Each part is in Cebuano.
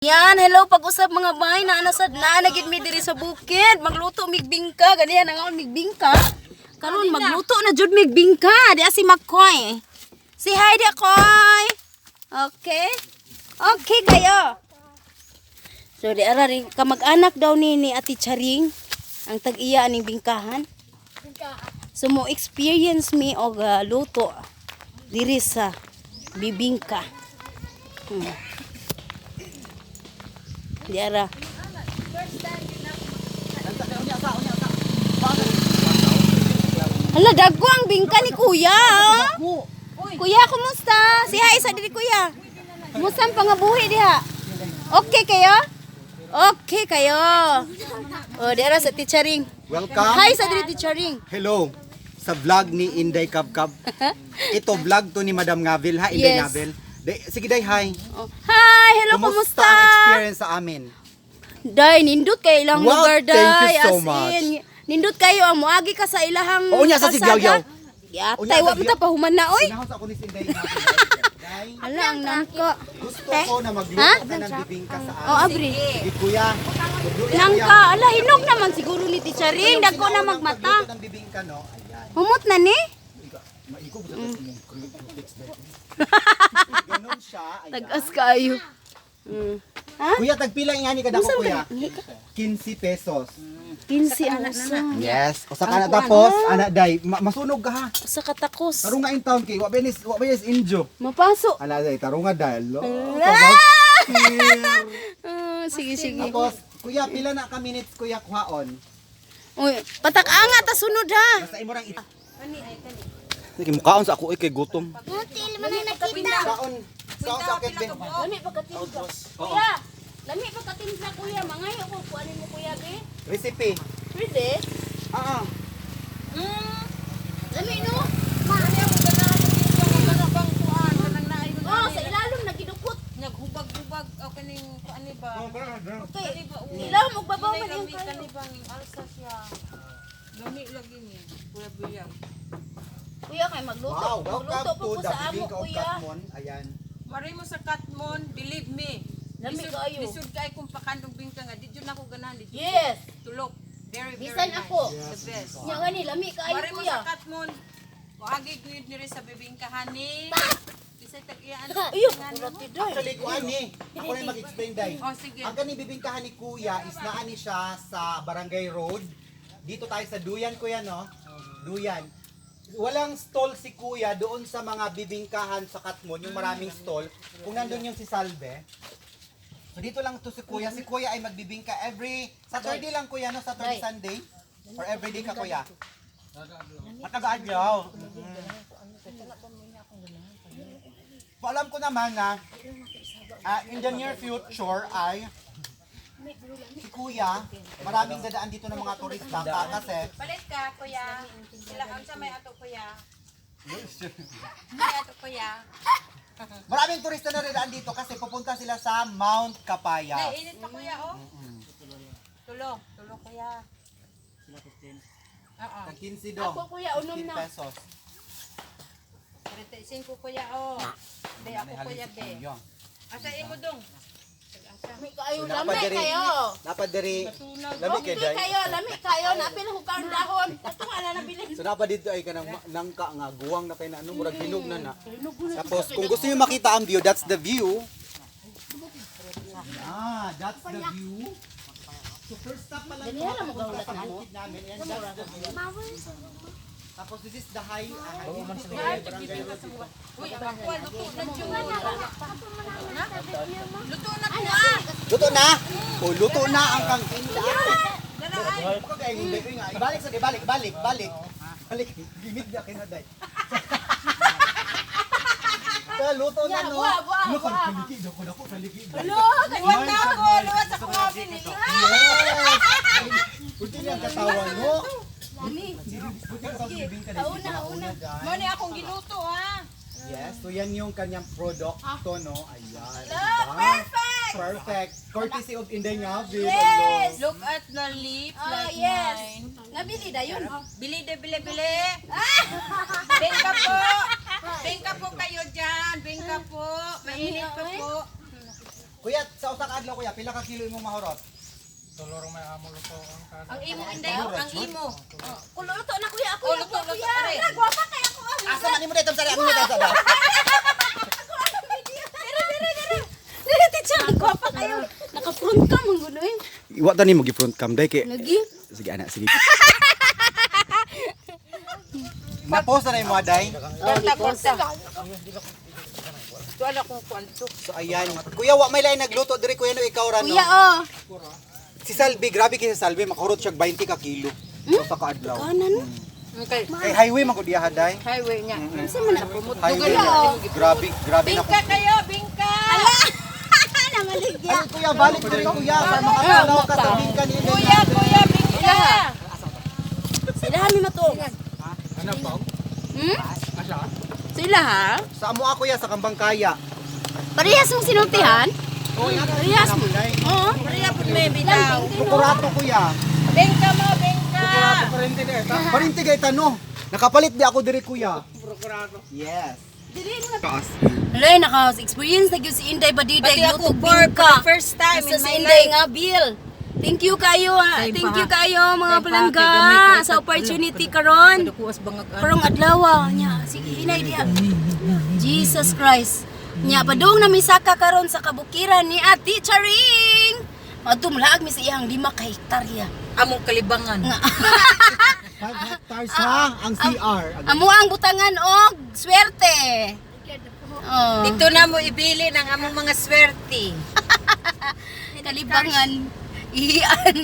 Yan, hello pag-usap mga bay, naa na sad naa na gid mi diri sa bukid. Magluto mig bingka, ganihan ang mig bingka. Karon magluto na jud mig bingka. Di si Makoy. Si hi di koy. Okay. Okay kayo. So di ara rin kamag-anak daw ni Ate Charing ang tag-iya aning bingkahan. So mo experience mi og luto diri sa bibingka. Di ara. Hala, dagko ang bingka ni kuya. Oh. Kuya, kumusta? Si hi sa diri kuya. Kumusta ang pangabuhi diha? Okay kayo? Okay kayo. Oh, di ara sa teachering. Welcome. Hi sa diri teachering. Hello sa vlog ni Inday Kabkab. Ito vlog to ni Madam Ngavil ha, Inday Yes. Ngavil. Day, sige day, hi. Oh. Hi, hello, kumusta? ang experience sa amin? Day, nindot kay ilang Wow, lugar thank you day. so As much. in, nindot kayo ang moagi ka sa ilahang Oo, nya sa kalsada. Sigyaw-yaw. Yatay, Unya wa sa man ta pahuman na oy. Sinahon sa ako ni si Inday Ngavil. Day, Hala ang nangka. gusto ko na magluto Ha? ka ng bibingka sa amin. Oh, abri. Sige kuya. Magluto, kuya. Nangka, ala hinog naman siguro ni Teacher Ring, dagko na Sinaunang magmata. pagluto ng bibingka no. Ayan. Humot na ni? Maikog sa imong critics day. Ganon siya. Ayan. Tag-as kayo. Ha? Kuya, tagpila ingani kada ko kuya? 15 pesos. 15 ang usa. Yes. Usa ka na tapos, ana day, masunog ka ha. Usa ka takos. Tarunga in town kay wa benis, wa benis injo. Mapaso. Ana day, tarunga day. Lo. Ala! Ah, sige, sige. Tapos, kuya, pila na ka minutes kuya kuhaon? Uy, patak-anga ta sunod ha. Basta imo rang it. Sige, mukaon sa ako kay gutom. Mutil man na nakita. Kaon. Kaon sa akit be. Lami pa katimpla. Kuya, lami pa katimpla kuya. Mangayo ko kuanin mo kuya be. Recipe. Pwede. Ah, ah. Lami no? Oh, sa ilalom nagidukot. Naghubag-hubag o kaning kuan ni ba? Okay. Ilalom og babaw man Lami yung kayo. kani bang alsa siya. Lami lagi ni. Kuya Buyang. Kuya kay magluto. Wow, welcome Magluto po to ko the sa amo Bibingka of kuya. Katmon. Ayan. Mari mo sa Katmon, believe me. Lami Lisod- kaayo. Lisod kay kung pakandog bingka nga di jud nako ganahan di jud. Yes. Tulok. Very very Bisan nice. ako. The best. Nya gani lami kaayo Mari mo kuya. sa Katmon. Moagi gyud niri sa bibingkahan ni. Bisay tag-iyaan. Iyo, kulot day. Actually, kuan ni. Ako na yung mag-explain day. Oh, sige. Ang kaning bibingkahan ni Kuya is naa ni siya sa Barangay Road. Dito tayo sa Duyan, Kuya, no? Duyan. Walang stall si Kuya doon sa mga bibingkahan sa Katmon, yung maraming stall. Kung nandun yung si Salve. So dito lang to si Kuya. Si Kuya ay magbibingka every Saturday lang, Kuya, no? Saturday, Sunday? Or everyday ka, Kuya? Mataga-adlaw. So, alam ko naman na in the near future ay si Kuya, maraming dadaan dito ng mga turista kasi Palit ka, kuya. Sila unsa may ato kuya? May ato kuya. Maraming turista na dadaan dito kasi pupunta sila sa Mount Kapaya. Ay, init pa kuya, oh. Tulo, tulo kuya. Sila 15. Oo. Tag 15 dong. Ako, kuya, unom 15 na. pesos. 35 kuya, oh. Be, ako kuya, be. Asa imo dong? Lami kaayo, lami kayo. Napadiri. Lami kay Okay day. kayo, lami kayo. Napil ko kaon dahon. Ato nga na nabili. So napa dito ay kanang nangka nga guwang na kay na ano murag hinog na na. Tapos kung gusto niyo makita ang view, that's the view. Ah, that's the view. So first stop pa lang Dali na mo sa bukid namin and that's the view. Tapos this is the high Uy, ako luto na jud. Luto na kuya. Luto na. O luto na ang kang inda. Ibalik sa ibalik, balik, balik. Balik, gimit na kinaday. Kaya luto na no. Buwa, buwa, Luto, buwa. kaliki, dako dako kaliki. Hello, Luwat na ako, luwat sa kumabi ni. Yes! Buti niya ang katawan mo. Dali. Buti ang bibingka na. Hauna, hauna. Mo ni akong giluto ha. Yes, so yan yung kanyang produkto, no? Ayan. Look, Diba? perfect! Perfect. Courtesy of Inday Ngavil. Yes! Look at the lip Oh, like yes. mine. Nabili da yun. Bili de bili bili. Bingka po. Bingka po kayo dyan. Bingka po. Mainit pa po. Kuya, sa usa ka adlaw kuya, pila ka kilo imong mahurot? Ang imo, Inday, oh, ang imo. Kuluto na kuya ako. Oh, luto, luto, are. Gwapa kay ako. Ah. Asa man nimo dito sa ako dito sa. Dere, dere, dere. Dere, teacher, gwapa kayo. Naka-front ka man gulo eh. Iwa ta nimo gi-front cam day kay. Lagi. Sige ana, sige. Na-post na imo aday. Oh, giposa. Tuala kong kuanto. So ayan, kuya wa may lain nagluto diri kuya no ikaw ra no. Kuya oh. Si Salvi, grabe kay si Salvi makahurot siya 20 ka kilo. Sa usa ka adlaw. Kanan. Okay. Kay highway man gud diha day. Highway niya. Unsa man na? Highway. Grabe, grabe na. Bingka kayo, bingka! Namaligya. Ay, kuya, balik diri kuya para makatanaw ka sa bingka ni Kuya, kuya, bingka! Sila mi matuog. Ano pa? Hmm? Sila ha? Sa amo ako kuya sa Kambang Kaya. Parehas mong sinultihan? Oh, Parehas mo. Oo. Maria pud may bitaw. Kukurato kuya. Bingka mo, bingka! Parinti kay tano. Nakapalit di ako diri kuya. Yes. Alay, naka-experience na gyud si Inday Badiday Pati ako, luto for bingka. the first time Sa in si my Inday life. nga Bill. Thank you kayo ha. Kay Thank pa. you kayo mga Kay pa, palangga kay gamay kayo sa opportunity karon. Kuwas bangag Karong adlaw nya. Sige inay diha. Jesus Christ. Nya padung na misaka karon sa kabukiran ni Ate Charing. Madumlaag mi sa iyang 5 ka hektarya. Among kalibangan. 5 hectares ha, ang CR. Amo ang butangan og swerte. Oh. Dito na mo ibili ng among mga swerte. Kalibangan. Iyan.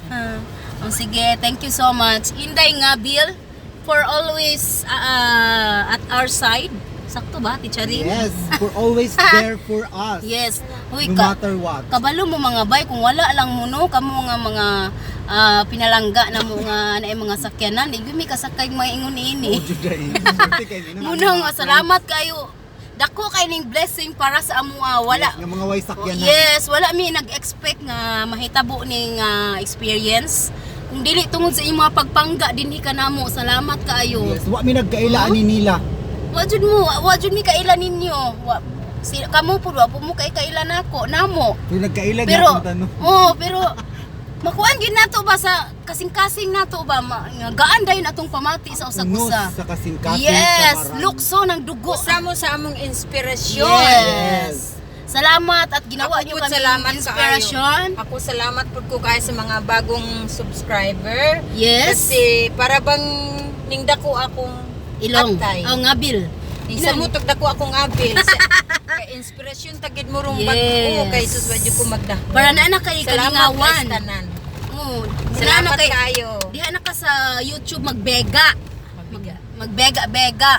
Ah, oh, sige, thank you so much. Inday nga, Bill, for always at our side. Sakto ba, Teacher Ring? Yes, for always there for us. Yes. Uy, No ka, matter what. kabalo mo mga bay, kung wala lang mo no, kamo nga mga pinalangga na mo nga na mga sakyanan, di gyud mi kasakay mga ingon ini. Muna nga salamat kayo. Dako kay ning blessing para sa amoa. Wala Nga mga way sakyanan. Yes, wala mi nag-expect nga mahitabo ning experience. Kung dili tungod sa imong mga pagpangga dinhi ka namo, salamat kaayo. Yes, wa mi nagkailaan ni nila. Wa jud mo, wa jud mi kaila ninyo. Wa si kamo pud wa pud mo kay kaila nako, namo. Pero nagkaila Pero gyapon ta, no. oh, pero makuan gyud nato ba sa kasing-kasing nato ba nga gaan dayon atong pamati sa Unos usag-usa. sa kasing-kasing Yes, sa barang. lukso ng dugo. Usa mo sa among inspirasyon. Yes. Salamat at ginawa Ako niyo pud kami salamat inspirasyon. kaayo. Ako salamat pud ko kaayo sa mga bagong subscriber. Yes. Kasi para bang ningdako akong Ilong. atay. Oh, ngabil. Ning sa mutog dako akong abil. Sa, kay inspirasyon tagid mo rong Yes. bag-o kay sus wa jud ko magdako. Para na na kay Salamat kalingawan. kay tanan. Oo. Salamat Salamat kay kayo. Diha na ka sa YouTube magbega. Magbega. Magbega-bega.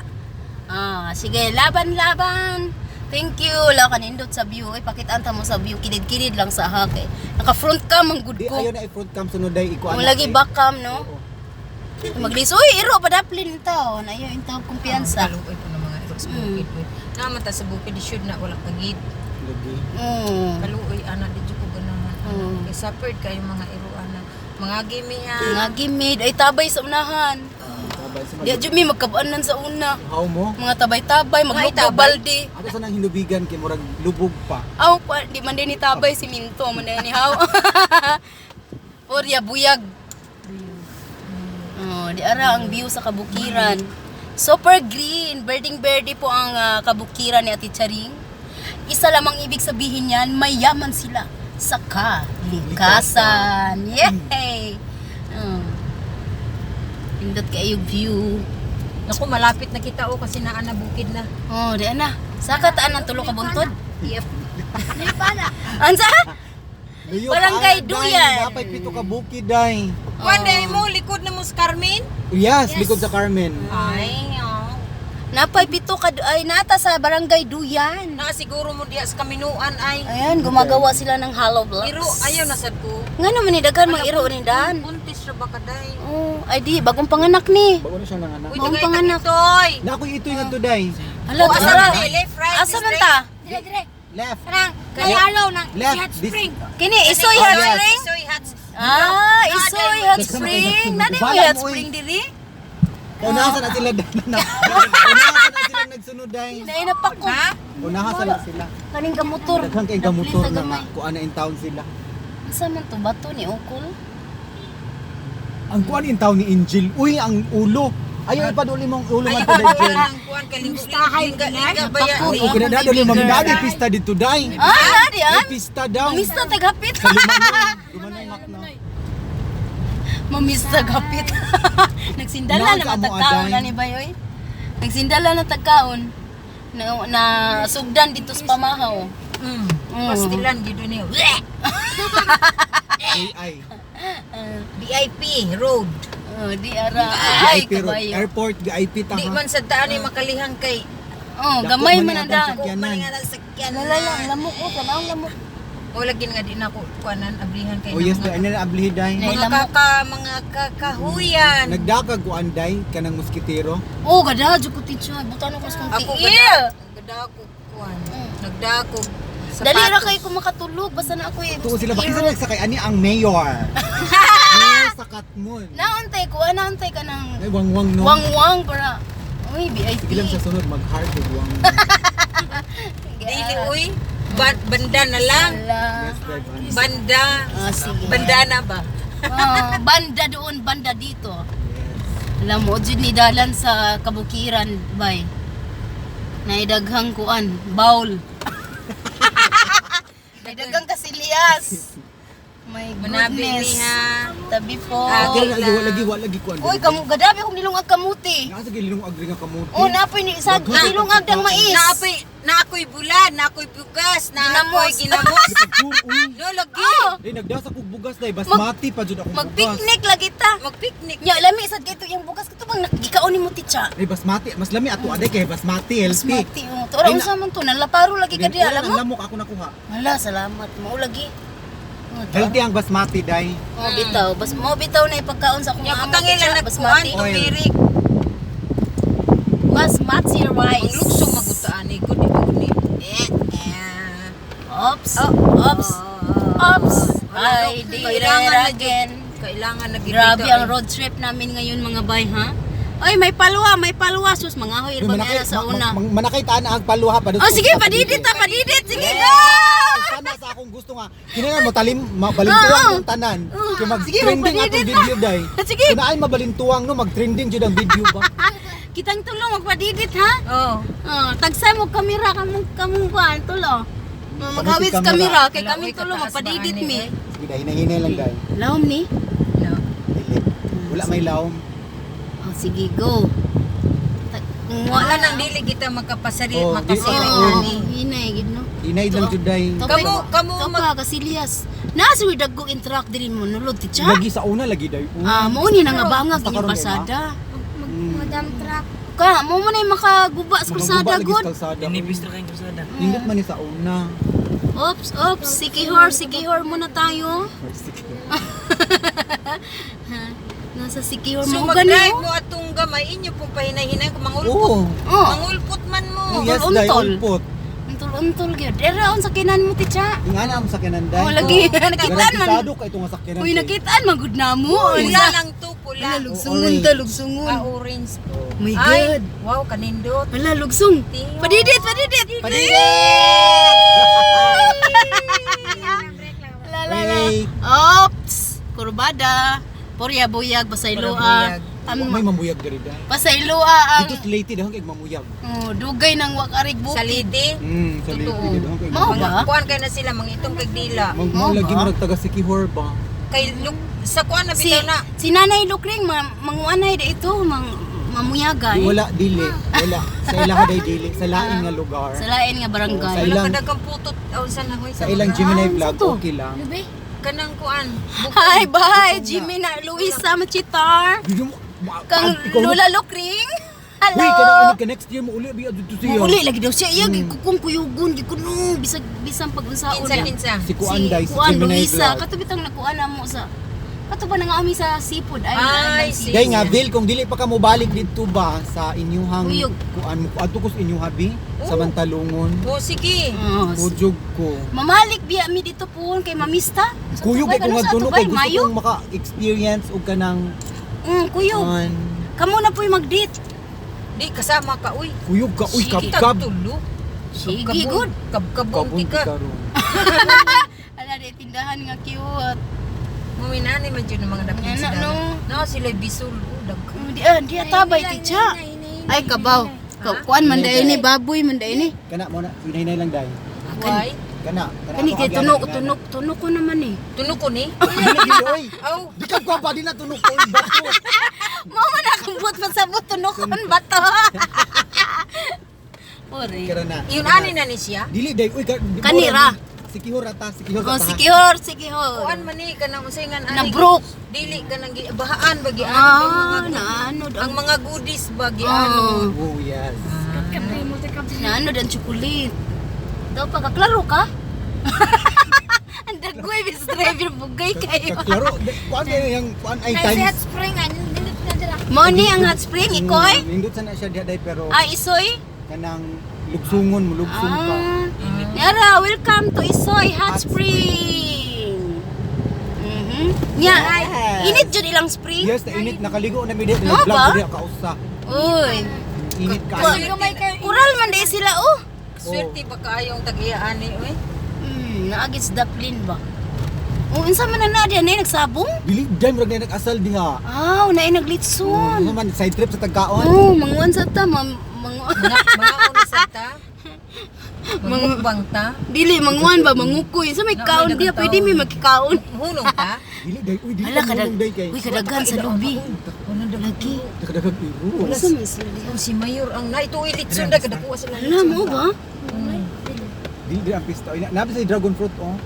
Ah, sige, laban laban. Thank you. Wala ka nindot sa view. Ay, pakitaan ta mo sa view. Kilid-kilid lang sa hak eh. Naka-front cam ang good Di ko. ayo na i-front cam sunod day iko Ang lagi back cam, no? Magliso, uy, iro, padaplin tao. Na iyo, intaw kumpiyansa. Kaluoy po ng mga iro sa bukid. Uy. Naman ta sa bukid di should na wala kagid. Lagi. Kaluoy ana di jud ko ganahan. Kay suffered kayo mga iro ana. Mga gimi ha. Nga gimid. Ay, tabay sa unahan. Tabay sa Di adyo mi magkabaanan sa una. How mo? Mga tabay-tabay, maglugdo tabay. balde. Ato sa nang hinubigan kay murag lubog pa. Aw, di man din ni tabay si Minto, man din ni Haw. Porya buyag. Oh, di ara ang view sa kabukiran. Super green, birding birdie po ang kabukiran ni Ate Charing. Isa lamang ibig sabihin niyan, mayaman sila sa kalikasan. Yay! Oh. Pindot kayo view. Naku, malapit na kita o kasi naa na bukid na. Oh, di ana. Sa kataan ang tulo ka buntod? Yep. Ansa? Luyo Barangay pa, Duyan. Day, Napay pito ka bukid day. One day mo, likod na mo sa Carmen. Yes, likod sa Carmen. Ay, oh. Napay pito ka ay nata sa barangay Duyan. Na siguro mo diya sa kaminuan ay. Ayan, gumagawa sila ng hollow blocks. Iro, ayaw na sad ko. Nga naman ni daghan mga iro ni Dan. Buntis ra ba kaday? Oh, ay di bagong panganak ni. Bago na siya nanganak. Uy, Maong dagay panganak. toy. Na ako ito'y nga today. Hala, Oh, asa tara. man ni? Left, right, Asa man straight? ta? Dire, dire. Left. Parang, may araw ng Left. hot This- spring. Kini Isoy Hot yes. Spring? Isoy hot. Ah, Isoy Hot Nagkama Spring. kayo. Nani mo Bahala hot mo, oy. spring diri? Unasan na sila na. Unasan na sila. nagsunod day. Naay na pa ko. Ha? Unaha sa sila. Kaning gamotor. Daghang kay gamotor Naplita na gamay. nga kuan na in town sila. Asa man to bato ni Ukol? Ang kuan in town ni Angel. Uy, ang ulo. Ayaw ipaduli mong ulo man to Ay, Angel. ang kuan kay linggo lingga ba ya? Oh, okay na dali mamdadi pista dito day. Ah, di May an. pista daw. Mamista tagapit. Sa Lumanoy. Lumanoy makna. Mamista gapit. Nagsindala Naon na ka mo, matagkaon Aday? na ni Bayoy. Nagsindala na tagkaon. Na sugdan dito sa pamahaw. Mm. Pastilan gid ni. AI. VIP road. Oh, di ara. Ay, VIP road. kabayo. Airport VIP ta Di ha. man sa daan ni makalihang kay Oh, Dako gamay man man ang ang daan. sakyanan. man nga ang sakyanan. Lalala, ang lamok oh, tanaw ang lamok. O lagi nga di na ako kuanan ablihan kay Oh yes, mga, day ano na ablihi day. Nay, mga lamok. kaka mga kakahuyan. Nagdakag kuan day kanang moskitero. Oh, gada jud ko teacher. Butan ako sa kong Ako tiil. gada gada ko kuan. Nagdako. Dali ra kay ko makatulog basta na ako eh. Tuo sila bakit sila nagsakay ani ang mayor. Mayor sa Katmon. Nauntay ko, ah, nauntay ka ng Ay wangwang no. wangwang para. Uy, VIP. Sige lang sa sunod mag-heart og wang. Dili uy. Banda na lang. Ala. Yes, day. Banda. Ah, sige. Bandana ba? Ah, banda doon, banda dito. Alam mo, jud ni dalan sa kabukiran, bay. Naidaghang kuan, bowl. Naidaghang kasilias. My Manabi goodness. ni ha. Tabi po. Ah, Okay, lagi wa lagi wa lagi kuan. Uy, kamu gadabi kong nilungag kamuti. Nasa gilong agri nga kamuti. Oh, napoy ni isag Daghan. nilungag dang mais. Naapoy, naakoy bulan, naakoy bugas, naakoy Ginamos. ginamos. Uy, No lagi. Oh, Day nagdasa kog bugas day basmati pa jud akong bugas. magpiknik lagi ta. Magpiknik. Nya lami sad kay yung bugas kato bang gikaon nimo titsa. Day basmati, mas lami ato aday kay basmati healthy. Basmati oh. Tora Ay, unsa man to nalaparo lagi ka diya Wala alam nang mo. lamok ako nakuha. Wala, salamat mo lagi. Oh, Healthy ang basmati day. Oh, bitaw. Bas mo bitaw na ipagkaon sa akong Nya amo. butang ila titsa. nagkuan Basmati. Oil. tumirik. Basmati rice. Ang lukso magutaan ni ko di ko ni. Eh, eh. Ops. Ops. Ops. Ay, di Kailangan na again. Kailangan na gid Grabe dito, ang eh. road trip namin ngayon mga bay ha. Ay, may palwa, may palwa. Sus, mga hoy, Uy, ba na sa una. manakay taan ang paluha pa. Oh, sige, padidit ta, padidit. Sige, go! Sana sa akong gusto nga. Kinahanglan mo talim mabalintuang Oo. ang tanan. Kay Sige, mag-trending atong magpadidit video day. Sige. Kung naay mabalintuang no mag-trending jud ang video ba. Kitang tulong magpadidit ha. Oh. Oh, tagsa mo kamera kamong kamong kuan tulo. Maghawid kamera. kamera kay Wala, kami uy, tulo kataas ba magpadidit ani, mi. eh? Sige day hinahinay lang day. Lawom ni. No. Dili. Wala may lawom. Oh, sige, go. Kung Wala wala nang dili kita makapasari Oh, makasiri di- oh. ani. Hinay gid no. Hinay lang jud day. Kamu- kamu Kamu kasilyas. Nasa wi dagko interact diri mo nulod ti cha. Lagi sa una lagi day. Ah, mo ni nga bangag Basta inyong karon, pasada. Madam truck. Ka, mo man ay makaguba sa kalsada Magguba lagi gud. sa kalsada. Inibis na kayong kalsada. Nindot man ni sa una. Oops, oops, sikihor, sikihor muna tayo. Sige. Nasa sikihor So mo gani. mag-drive oh. mo atong gamay inyo pong pahinay-hinay kung mangulpot. Oo. Oh. Mangulpot man mo. Oh, yes, day Untol. ulpot. Untul-untul gyud. Dera on sakyanan mo ti cha. Yung ana ang sakyanan day. Oh, lagi nakitaan man. Garantisado ka itong sakyanan. Uy, nakitaan man gud na mo. Pula lang to, pula. Wala lugsungon ta, lugsungon. Ah, orange. Oh. My Ay, God. wow, kanindot. Wala lugsong. Tiyo. Padidit, padidit. Padidit! La la la. Wait. Ops, kurbada. Porya buyag pasayloa. Porya, Ang May mamuyag diri day. pasayloa ang Dito sa Leyte dahon kay mamuyag. oh, dugay nang wakarig Sa bukid. lidi. Sa Leyte Totoo. dahon kay Mao mamuyag. ba? Mga kuan kay na sila mangitong kay dila. Mag Mao mo lagi ba? murag taga Sikihor ba? Kay look sa kuan na Si bitaw na. si Nanay Lukring ma, manguanay da ito mang mamuyagay. Wala dili, wala. Sa ilaha day dili, sa lain nga lugar. Sa lain nga barangay. Sa Wala ilang- ka dagang putot o sa nahoy Sa ilang Gemini Ah, vlog sa to? okay lang. Kanang kuan. Hi, bye, Jimmy na Luisa Machitar. Video mo Kang ikaw na- Lola Lukring. Hello. Uy, kanang inig ka next year mo uli biya dito siya. Uli lagi daw siya. Iya, kung kuyugon, gikuno, bisag bisang pag-unsaon Kinsa niya. kinsa. Si Kuan day, si Kuan Gemini Luisa, vlog. kato bitang nakuan na mo sa kato ba nang ami sa seafood ay Ay, Day nga Bill, kung dili pa ka mo balik dito ba sa inyuhang Kuyog. kuan mo adto ko sa inyong habi sa Oo. Mantalungon. Oh, sige. Oh, Kuyog ko. mamalik biya mi dito po kay mamista. Sa Kuyog tubay, kay kung kanus sa adto no tubay, kay gusto Mayo. kong maka-experience og kanang Kuyog. kuan. Kamo na po'y mag-date. Di kasama ka, uy. Kuyog ka, uy, Sige. kabkab. Tulo. Sige, good. Kabkabon Kabon ti ka. ka ron. Ala, di tindahan nga cute. Muminani man jud ng mga dapit Ana, sa no. dalan. No, sila bisol. Oh, daghan. Di ah, di atabay ticha. Ay kabaw. Kuan man dai ni, baboy man dai ni. Kana mo na, hinay lang dai. Why? Kana, kana. Kani ako kay agyan, tunok kana. tunok tunok ko naman eh. Tuno ko ni. Dili, dili, oy. Aw, Di ka gwapa di na tunok oy, bato. Mo man akong buot pasabot tunokon ba to? Ore. Kara na. Yun ani na ni siya. Dili dai, uy, Kanira. Sikihor ata, sikihor Oh, ta. sikihor, sikihor. Kuan man ni kanang unsay ngan ani. Na broke. Dili kanang bahaan ba giano Ah, mga naano ang mga goodies ba Ah. giano. Oh, yes. Naano dan chocolate. Daw pa kaklaro ka? Ang dagway bis driver bugay kayo. Klaro, kuan kayo yung kuan ay Ay, sa hot times. spring, ay, nindot na dira. Mo ni ang hot spring ikoy? Nindot sana siya diha dai pero Ah, isoy? kanang lugsungon mo lugsong ka. Ah. Yara, welcome to Isoy Hot Spring. Nya, Yes. init jud ilang spring. Yes, na init nakaligo na mi diha, Mo nag-vlog ba? ko diha kausa. Uy. Init kaayo. Kural man di sila oh. Swerte ba kaayong tag-iya ani oy? Naagit sa daplin ba? Oh, unsa man na na diyan eh, nagsabong? Dili dai murag na nag-asal diha. Ah, naay naglitson. Ano man side trip sa tagkaon. Oh, manguan sa ta, manguan. Mga una sa ta. Mangukbang ta. Dili manguan ba mangukoy. Sa may Na, kaon may diya, daghan pwede may makikaon. Hunong ta. Dili dai, uy, dili Ala ka kadag. mulong dai kay. Uy, kadaghan sa lubi. Lagi. Kadagag ibo. Unsa man sila diha? Oh, si Mayor ang na ito ilitson da kadakuha sila. Ala mo ba? Dili dili ang pista. Oy, nabi sa dragon fruit oh.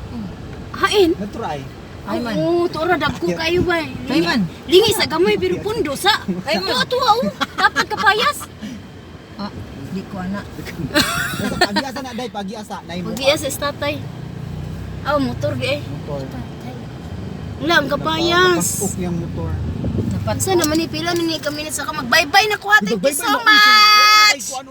Hain. Natural. Ay man. Oo, tuora dagko kayo ba. Ay, man. Lingi sa gamay pero pundo sa. Ay, man. Tuwa tuwa oh. Dapat kapayas. Ah, di ko ana. Pagiasa na dai, pagiasa na imo. Pagiya sa tatay. Aw, motor gi eh. Motor. Wala ang kapayas. Napasok yung motor. Napat Unsa naman ni pila ni kami sa ka mag bye-bye na kuha. Thank you so Bye-bye na, uy, kay- wala na much. kay kuan.